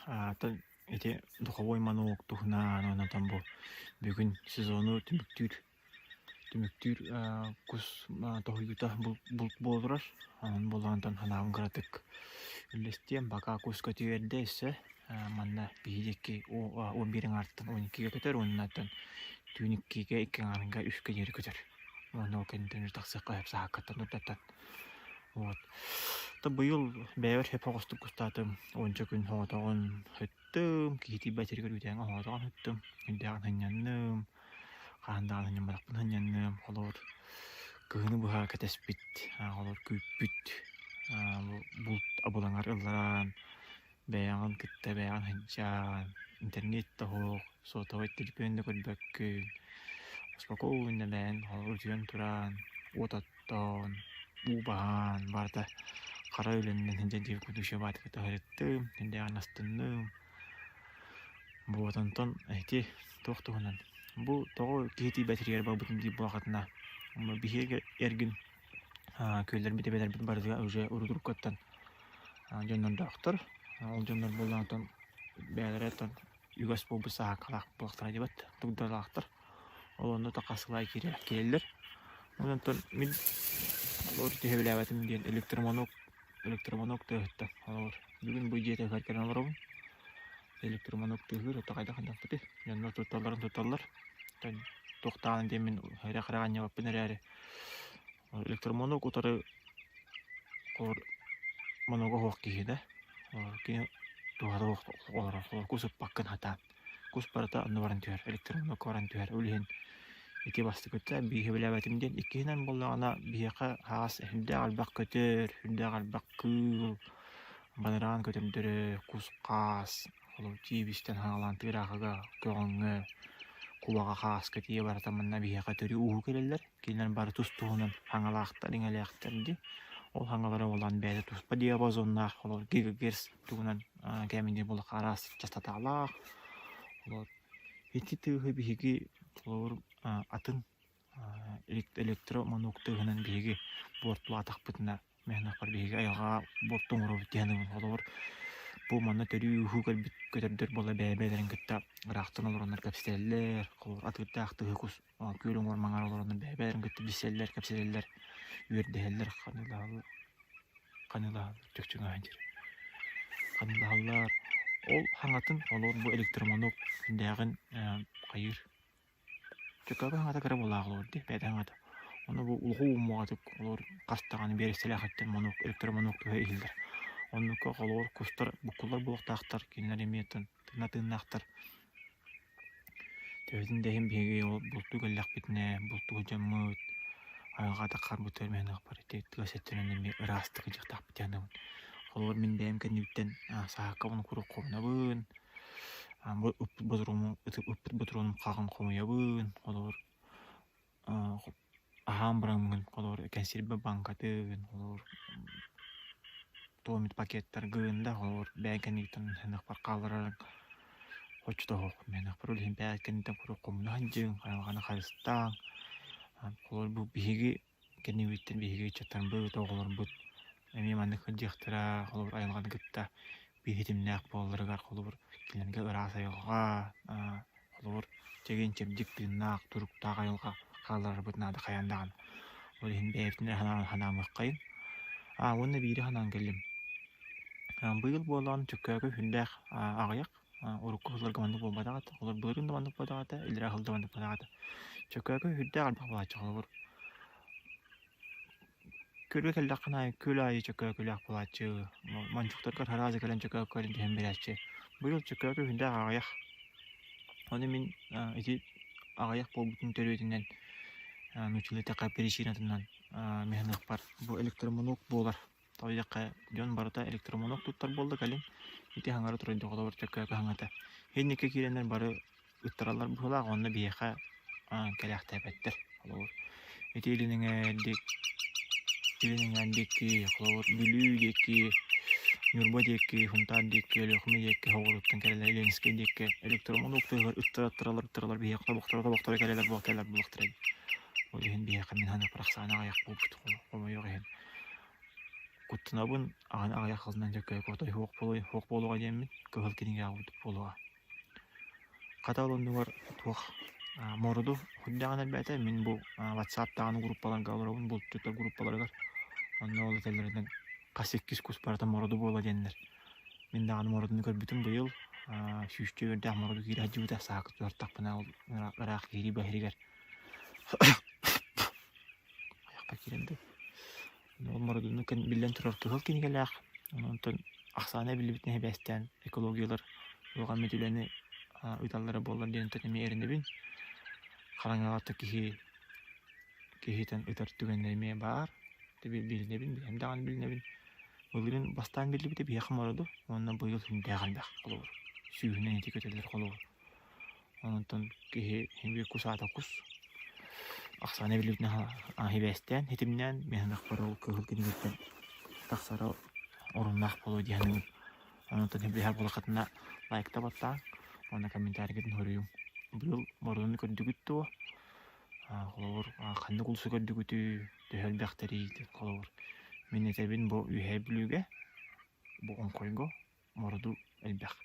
Оттон ити духовой монолог туһунан онтон бу бүгүн сезону түмүктүүр түмүктүүр кус тоһуйуута булт буола турар. Онон буоллаҕына санаабын кыратык үллэстиэм. Пока кус көтүү эрдэ өссө манна биһи диэки 11 аҥаартан 12-гэ көтөр уонна оттон түүн иккигэ икки аҥаарга үскэ диэри көтөр. Уонна ол кэнниттэн тахсыахха сөп саһааккаттан урдаттан. Вот. То быйыл бэйэбэр сөп оҕустук кустаатым. Уонча күн соҕотоҕун сыттым, киһи тиийбэт сиригэр үүтээҥҥэ соҕотоҕун сыттым. Үрдээҕин сынньанным, хаһан даҕаны сынньамматахпын сынньанным. Холобур, кыһыны быһа кэтэспит, холобур, күүппүт булт абылаҥар ылларан, Бэйэҕин кытта бэйэҕин сылдьан, интернет да суох, сотовай телефон да көрбөккүн, спокойно бэйэҥ утуйан туран, уот оттоон, уу баһан, барыта хара үлэннэн сылдьан диэбит курдук шабаатыгар сырыттым, сүрдээҕин астынным. Вот онтон ити туох туһунан бу тоҕо киһи тиийбэт сиригэр барбытым диир буоллаххытына, биһиги эргин күөллэрбит эбэлэрбит барытыгар уже урут-уруккуттан дьоннордоохтор. Ол дьоннор буоллаҕына бэйэлэрэ оттон үгэс буолбут саһааккалаах буолуохтара диэбэт дугдалаахтар. Ол онно тахасылай киирэллэр. Онон мин олор түһэбилээбэтим диэн электромонок электромонок тыаһыттан олор бүгүн бу дьиэтигэр кэлэн олоробун. Электромонок тыаһыыр ото хайдах хайдахпытый дьоннор тутталларын тутталлар. Туохтааҕын диэн мин эрэ-хараҕа анньыбаппын эрээри Электромонок утары монога суох киһи да кини туһата суох олорор кус ыппаккын сатаан кус барыта онно баран түһэр электромонокка баран түһэр ол иһин ити бастакыта бииһи билээбэтим диэн иккиһинэн буоллаҕына биһиэхэ хаас сүрдээх элбэх көтөр сүрдээх элбэх кыыл бадараан көтөрдөрө кус-хаас Холобур, тиибистэн хаалаан тыыраахыга, көҕөҥҥө, кулаҕа, хааска тиийэ барыта манна биһиэхэ төрүү-ууһуу кэлэллэр. Кинилэр бары тус-туһунан хаҥалаахтар, иҥэлээхтэр дии. Ол хаҥалара буолан бэйэтэ туспа диапазоннаах, холобур, гигагерц тугунан кээмэйдиир буоллахха араас частоталаах. Холобур, ити тыаһы биһиги холобур атын электроманок тыаһынан биһиги буортулаатахпытына Мээнэхпэр биһиги айылҕаҕа буорту оҥоробут диэн холобур бу манна төрүү-ууһуу кэлбит көтөрдөр буола бэйэ-бэйэлэрин кытта ыраахтан олороннор кэпсэтэллэр, холобур атыырдаах тыһы кус күөл уҥуор маҥаар олороннор бэйэ-бэйэлэрин кытта билсэллэр, кэпсэтэллэр, үөрдэһэллэр, ханыылаһаллар, ханыылаһаллар, чөкчөҥөһөн диир, ханыылаһаллар. Ол хаҥатын холобур бу электроманок күндээҕин хайыыр Чөкөөкө хаҥата кыра буоллаах олоор дии, бэйэтэ хаҥата. Ону бу улуу уҥуоҕатык олоор хас даҕаны биэрэстэлээх өттүн монуок, электромонуок туһа иһиллэр. Оннукка холобур кустар буккуллар буолуохтаахтар, кинилэр эмиэ тыына тыыннаахтар. Төһөтүн да иһин биһиги ол бултуу кэллэхпитинэ, бултуу сылдьаммыт, айылҕа атаххарбытыгар мээнэхпэр ити тыа сиртэн эмиэ ыраастык сылдьыахтаахпыт диэн саныыбын. Холобур мин бэйэм кэннибиттэн саһааккабын куруук хомунабын, Бу ыппыт ботуруонум ыппыт ботуруонум хаҕын хомуйабын, холобур, аһаан бараммын, холобур, кэнсиэрбэ бааҥкатын, холобур, туох эмит пакеттаргын да, холобур, бэйэҥ кэннигиттэн саныахпар хаалларарыҥ оччото суох. Миэнэхпэр ол иһин бэйэ кэнниттэн куруук хомуна сылдьыҥ, айылҕаны харыстааҥ. Холобур, бу биһиги Кэннибиттэн биһиги ыччаттарбыт, оҕолорбут эмиэ маннык сылдьыахтара, холобур, айылҕаны кытта биир ситимнээх буолалларыгар, холобур, кинилэргэ ыраас айылҕа, холобур, чэгиэн-чэбдик тыыннаах, туруктаах айылҕа хаалларарбыт наада хайаан даҕаны. Ол иһин бэйэбитин эрэ санаан санаамыаххайын. Аа уонна биири санаан кэллим. Быйыл буолан Чөккөөкү сүрдээх аҕыйах Урукку сылларга маннык буолбатах этэ, олор былырыын да маннык буолбатах этэ, иллэрээ сыл да маннык буолбатах этэ. Чөкөөкү сүрдээх элбэх буолааччы холобур күөлгэ кэллэххинэ аайы күөл аайы чөкөөкүлээх буолааччы, мончуктаргар сразу кэлэн чөкөөкү түһэн биэрээччи. Быйыл чөкөөкү сүрдээх аҕыйах. Ону мин ити аҕыйах буолбутун төрүөтүнэн нууччалыы эттэххэ причинатынан мин саныахпар бу электромонок буолар. Тоҕо диэххэ, дьон барыта электромонок туттар буолла кэлин. Ити хаҥара турайдах олобор чөккөөкө хаҥата. Инникки киирэннэр бары ыттараллар быһыылаах, онно биһиэхэ кэлээхтээбэттэр. Холобур, ити илин эҥээр диэки, илин эҥээр диэки, холобур, Бүлүү диэки, Ньурба диэки, Сунтаар диэки, Өлүөхүмэ диэки соҕурууттан кэлэллэр, Ленскэй диэки электромонок тыаһыгар ыттара ыттаралар ыттаралар биһиэхэ тобохторо тобохторо кэлэллэр буолталлар буолуохтара дии. Ол иһин биһиэхэ мин саныахпар ахсаана аҕыйах буолбут, хомойуох иһин. Куттанабын, аҕаны аҕыйах сылынан дьэ отой суох суох буолуоҕа диэммин, кыһыл кинигэҕэ курдук буолуоҕа. Хата ол оннугар туох мороду сүрдээҕин элбээтэ. Мин бу WhatsApp даҕаны группаларга олоробун, булчуттар группаларыгар. Онно ол этэллэринэн хас иккис кус барыта мороду буола диэннэр. Мин даҕаны мородуну көрбүтүм быйыл сүүсчэ үөрдээх мороду киирэ сылдьыбыта. Саакы туһартахпына ол ыраах киирии баһиригэр айахпар киирэн дуу. Ол мородуну биллэн турар кыһыл кинигэлээх. Онтон ахсаана эбиллибитин сибээстээн экологиялар туох эмит үлэни ыыталлара буоллар диэн эмиэ эрэнэбин. Хараҥаҕа киһи киһитин ытар түгэннэрэ эмиэ баар. Билинэбин, бэйэм даҕаны билинэбин. Былырыын бастаан биллибитэ биһиэхэ мороду уонна быйыл сүрдээх элбэх холобур. Сүүһүнэн ити көтөллөр холобур. Онтон киһи биир кус аата кус. Ахсаана эбиллибитинэн сибээстээн, ситимнээн миэхэ ол кыһыл кинигэттэн тахсара оруннаах буолуо дии саныыбын. Онтон сөбүлэһэр буоллаххытына лайкта баттааҥ уонна комментарийгытын суруйуҥ. Быйыл мордуну көрдүгүт дуо? Холобур, ханнык улуусу көрдүгүтүй? Төһө элбэхтэрий? Холобур, мин этэбин бу Үөһээ Бүлүүгэ, бу Оҥхойго мороду элбэх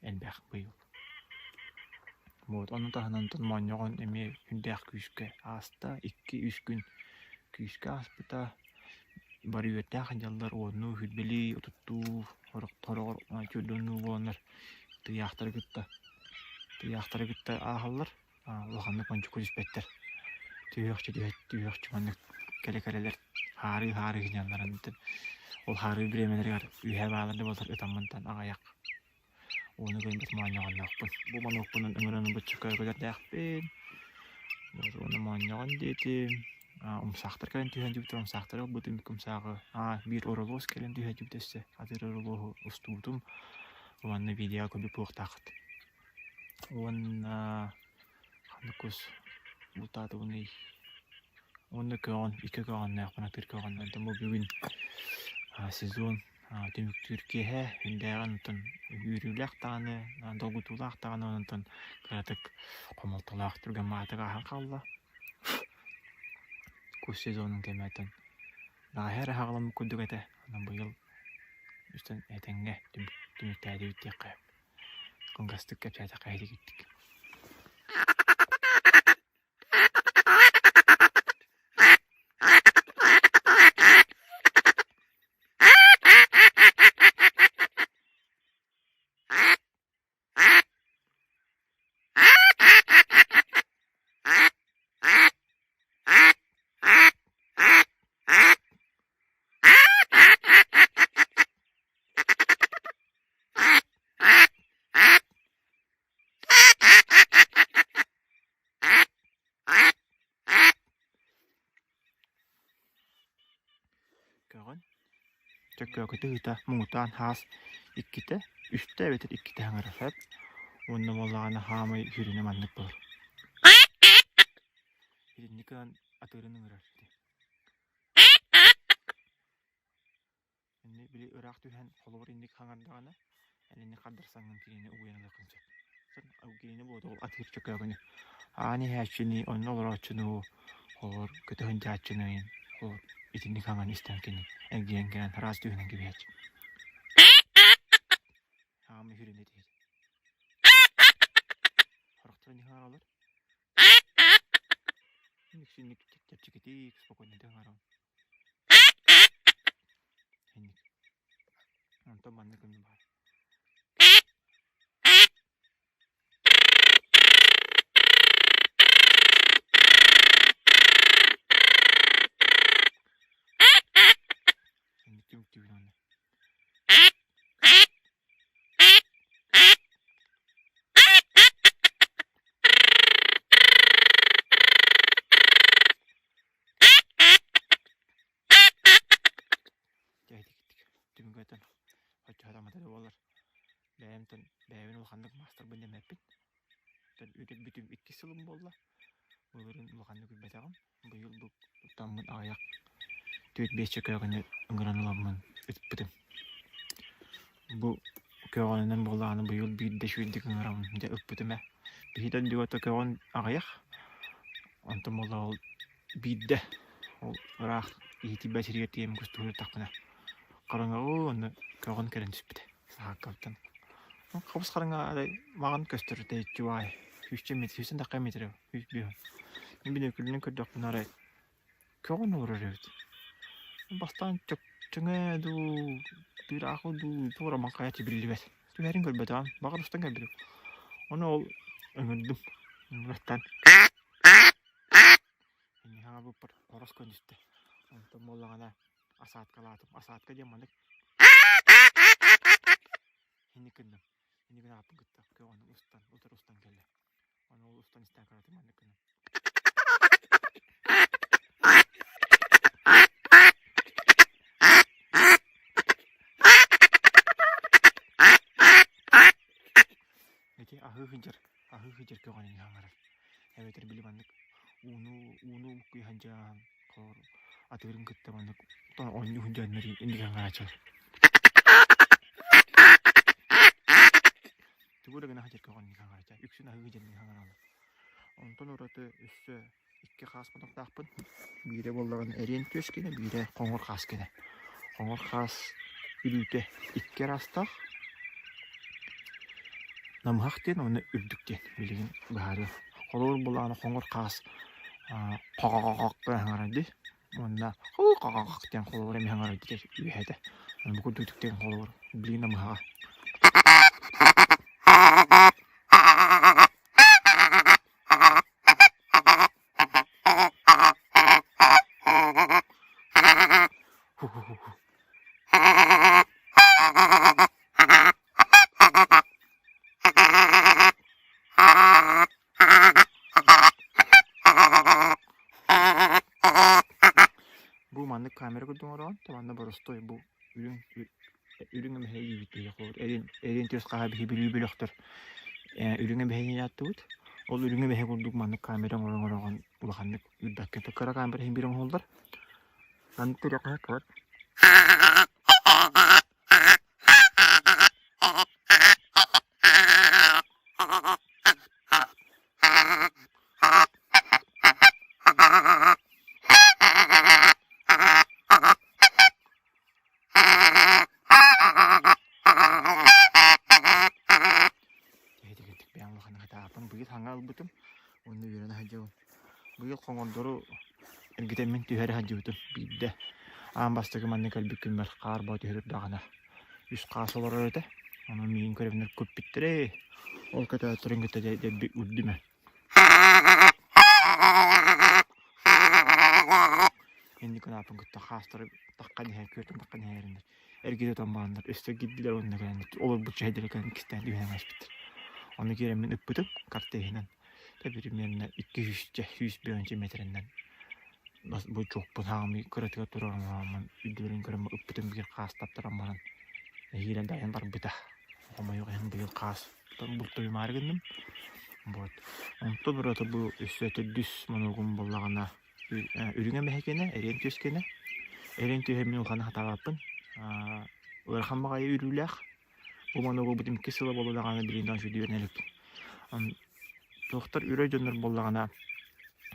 элбэх быйыл. Вот ону таһынан моонньоҕон эмиэ сүрдээх күүскэ ааста, 2-3 күн күүскэ ааспыта. Бары үөрдээх сылдьаллар, уоннуу, сүүрбэлии, отуттуу, сороҕор чуурдуннуу буоланнар тыйаахтары кытта тыйаахтары кытта ааһаллар. Улаханнык ончуку түспэттэр. Түһүөхчэ түһэ түһүөхчэ маннык кэлэ-кэлэлэр хаарыы-хаарыы сынньалларын ол хаарыы бириэмэлэригэр үөһэ баалар да буоллар ытаммынтан аҕыйах ууну көрбүт моонньоҕонноохпун. Бу монуокпунан ыҥыран ылбычча көрдээхпин. Уонна моонньоҕон диэтим. Умсаахтар кэлэн түһэн дьүбүтэр умсаахтары ылбытым умсааҕы биир оролуос кэлэн түһэн дьүбүт өссө атыыр оролуоһу устубутум уонна видеоҕа көрбүт буолуохтааххыт. Уонна ханнык кус бултаатыбыный уонна көҕөн икки көҕөннөөхпүн атыыр көҕөннөрдүм бу бүгүн сезон түмүктүүр киэһэ үрдээҕин онтон үөрүүлээх даҕаны долгутуулаах даҕаны онтон кыратык хомолтолоох түргэн баҕайытык ааһан хаалла кус сезонун кэмэ бэҕэһээ эрэ аҕаламмыт курдук этэ онон быйыл этэҥҥэ түмүктээтибит диэххэ сөп Кылгастык кэпсээтэххэ иһитигиттик. Көҕөн Чөккөөкүтү ыыта муҥутаан хаас иккитэ, үстэ эбэтэр иккитэ хаҥара сөп уонна буоллаҕына хаамай сүрүнэ маннык буолар. Итинник гынан атыырын ыҥырар ити. Инни били ыраах түһэн холобур инник хаҥардаҕына, эн инник хардарсаҥҥын кинини угуйан ылыаххын сөп. Кинини буолуо ол атыыр чөкөөгүнү. Аан иһээччини, онно олорооччуну, холобур көтө сылдьааччыны холобур итинник хаҥан истэн кини эргийэн кэлэн араас түһүнэн кэбиһээччи. Аамы сүрүнэ тиһэр. Харахтарын иһин хаҥараллар. Инник чэпчэкитик, спокойнайдык хаҥараҕын. Инник. Онтон маннык эмиэ баар. Инник түмүктүүбүн уонна. Түмүгэтэн оччоһо да буолар. Бэйэм бэйэбин улаханнык маастарбын дэмэппин. Бүтүм иккис сылым буолла. Былырыын улаханнык үрбэтэҕим. Быйыл бу туттаммын аҕыйах 4-5 чөкөөгүнү ыҥыран ыламмын ыппытым. Бу көҕөнүнэн буоллаҕына быйыл биирдэ үчүгэйдик ыҥырабын дьэ ыппытым ээ. Биһиги дойдуга көҕөн аҕыйах. Онтон буолла ол биирдэ ол ыраах. Иһитийбэт сиригэр тиийэн кустуһуйдахпына хараҥаҕы уонна көҕөн кэлэн түспүтэ саһааккабыттан. Хабыс хараҥа арай маҕан көстөр тэйиччи баай сүүсчэ метр сүүстэн тахха метр 105. Мин бүнүөкүлүнэн көрдөхпүнэ арай көҕөн олорор эбит. Бастаан чөкчөҥө дуу, тыыраахы дуу туора маҥхайа биллибэт. Түһэрин көрбөтөҕүм, баҕар устан кэлбитим. Ону ол ыҥырдым. Ыҥыраттаан Инниһаабыппар хорос көнүстэ. Онтон буоллаҕына асааткалаатым. Асаатка диэн маннык инник гынным. Инник гынааппын кытта көҕөнү устан, утары устан кэллэ. Ону ол устан истээн көрөтүм маннык гынан. Ити аһыы сылдьар, аһыы сылдьар көҕөнү хаҥарар. Эбэтэр били маннык ууну ууну буккуйа сылдьан, хор атыырын кытта маннык оонньуу сылдьаннар инник хаҥарааччылар. Тугу да гына сылдьар көҕөнү хаҥарааччы. Үксүн аһыы сылдьан хаҥараллар. Онтон ураты өссө икки хаас мотохтоохпун. Биирэ буоллаҕына эриэн түөс гинэ, биирэ хоҥор хаас гинэ. Хоҥор хаас үрүүтэ икки араастаах. Намыһах диэн уонна үрдүк диэн билигин быһаарыам. Холобур буоллаҕына хоҥор хаас хоҕоҕоҕох гына саҥарар дии уонна хоҕоҕоҕох диэн холобур эмиэ саҥарар дии үөһэтэ. Бу курдук диэн холобур билигин намыһаҕа. Бу маннык камера курдук оҥороҕун, манна боростуой бу үрүҥ үрүҥ эмэһэ иибит киһи холобур эрин эрин түөс хаһа биһи Бүлүү бөлөхтөр үрүҥ эмэһэ ааттыбыт. Ол үрүҥ эмэһэ курдук маннык камера оҥорон оҥороҕун улаханнык үрбэккэ кыра камера иһин биир оҥоһуллар. Маннык көрүөххэ сөп. Киһитигэр бэйэм улаханнык хатааппын быйыл хаҥа ылбытым уонна үөрэнэ сылдьабын. Быйыл хоҥордору эргитэммин түһэрэ сылдьыбытым биирдэ. Аан бастакы манна кэлбит күммэр хаар боо түһүрдэҕинэ үс хаас олорор этэ. Онон миигин көрөбүнэр көппүттэрэ. Ол көтөөттөрүн кытта дэлби үрдүм ээ. Инник гынааппын кытта хаастары таххан иһэн, күөртэн таххан иһэриннэр эргитэ тутан бараннар өссө киирдилэр уонна кэлэннэр олорбут чэйдэрэ кэлэн иккистээн түһэн ааспыттар. Ону киирэммин ыппытым картеһинэн примерно 200 150 метринэн бу чуохпун хаамыы кыратыгар турар оҥороммун үрдүлэрин көрөн ыппытым биир хаас таптаран баран нэһиилэ дайан барбыта. Хомойуох иһин быйыл хаас бултуйумаары гынным. Вот. Онтон ураты бу өссө төрдүс монуогум буоллаҕына үрүҥ эмэһэ эриэн түөс кэнэ. Эриэн түөһэ мин улаханы хатаабаппын. Ыарахан баҕайы үрүүлээх. Бу монуогу бу икки сыла буолла даҕаны билигин даҕаны үчүгэйдик үөрэнэ иликпин. Туохтар үрэр дьоннор буоллаҕына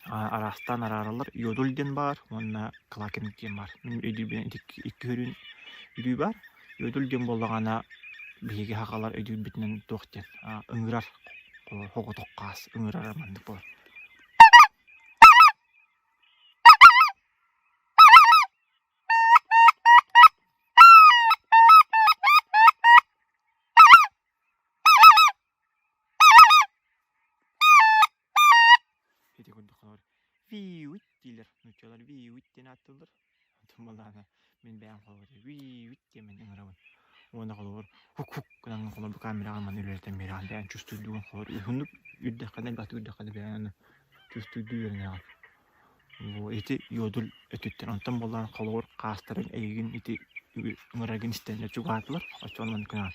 араастаан араараллар. Йодуль диэн баар уонна клакинг диэн баар. Мин өйдүүрбүнэн ити икки көрүн үрүү баар. Йодуль диэн буоллаҕына биһиги сахалар өйдүүрбүтүнэн туох диэн ыҥырар соҕотох хаас ыҥырара маннык буолар. Ити курдук холобур виут дииллэр нууччалар виут диэн ааттыыллар. Онтон буоллаҕына мин бэйэм холобур виут диэммин ыҥырабын. Уонна холобур хук-хук гынан холобур камераҕа маны үлэлэтэн биэрэҕин бэйэҥ чувствуйдуугун холобур уһуннук үрдэххинэ элбэхтик үрдэххинэ бэйэҥ аны чувствуйдуу үөрэнэҕин. Бу ити йодуль өттүттэн онтон буоллаҕына холобур хаастарын эйигин ити ыҥыраргын истэннэр чугаһаатылар оччоҕуна маннык гынаҕын.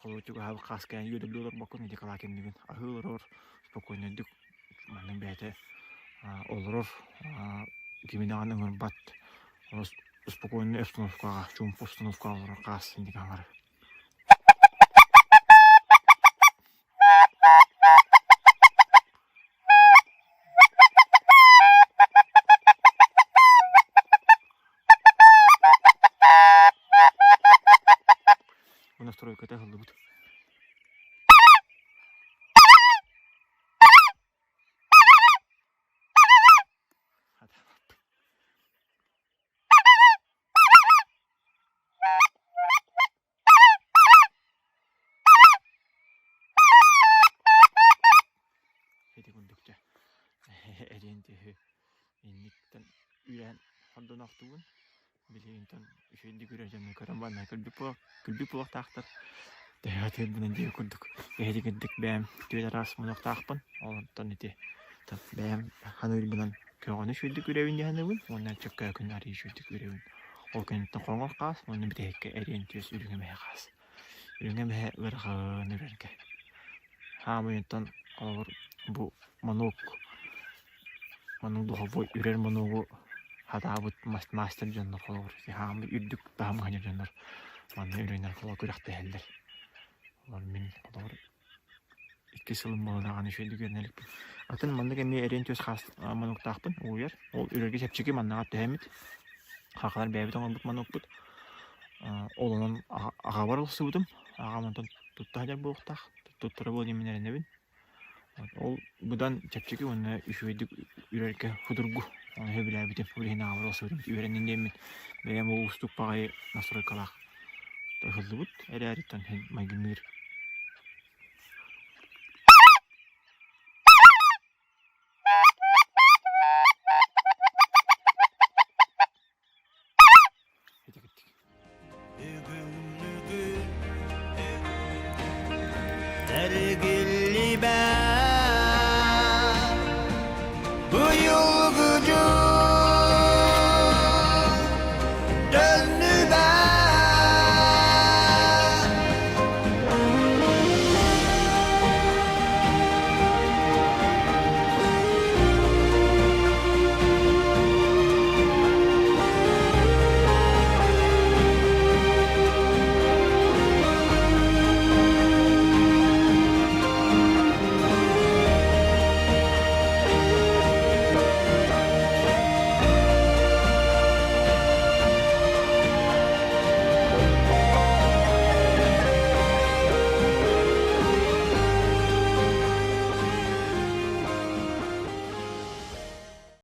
Холобур чугаһаабыт хааскайан үөдэллии олорбоккун ити калаакинныгын аһыы олорор спокойнайдык маннык бэйэтэ олорор кими даҕаны ыҥырбат. Спокойнай обстановкаҕа, чуумпу обстановкаҕа олорор хаас инник аҥара. Бу настройката ыһыллыбыт. Ити курдук дьэ эриэн түһү инниктэн үүрэн хордоноохтугун билигинтэн үчүгэйдик үрэр дьону көрөн баран күлбүт буолуох күлбүт буолуохтаахтар төһө тыырбынан диэки курдук эһиги кырдык бэйэм түөрт араас мунуохтаахпын онтон ити бэйэм ханыырбынан көҕөнү үчүгэйдик үрэбин дии саныыбын уонна чөккөөкүн арыый үчүгэйдик үрэбин ол кэнниттэн хоҥор хаас уонна бүтэһиккэ эриэн түөс үрүҥ эмэһэ хаас үрүҥ эмэһэ ыарахан үрэргэ хаамай онтон холобур бу манок маннык духовой үрэр монуогу хатаабыт мастер дьоннор холобур хаамай үрдүк таһымҥа сылдьар дьоннор манна үрүҥнэр холобур күрэхтэһэллэр олор мин холобур икки сылым буола даҕаны үчүгэйдик үөрэнэ иликпин атын маннык эмиэ эриэн түөс хаас монуоктаахпын угуйар ол үрэргэ чэпчэки маннаҕа түһэммит хахалар бэйэбит оҥорбут монуокпут ол онон аҕабар ылсыбытым аҕам онтон тутта сылдьар буолуохтаах туттара буолуо диэммин эрэнэбин Ол быдан чэпчэки уонна үчүгэйдик үрэргэ судургу. Ону сөбүлээбитим. Ол иһин аҕабар ылсыбытым. Үөрэннин диэммин бэйэм ол уустук баҕайы настройкалаах ыһыллыбыт эрээриттэн иһин майгынныыр. Эргиллибэт.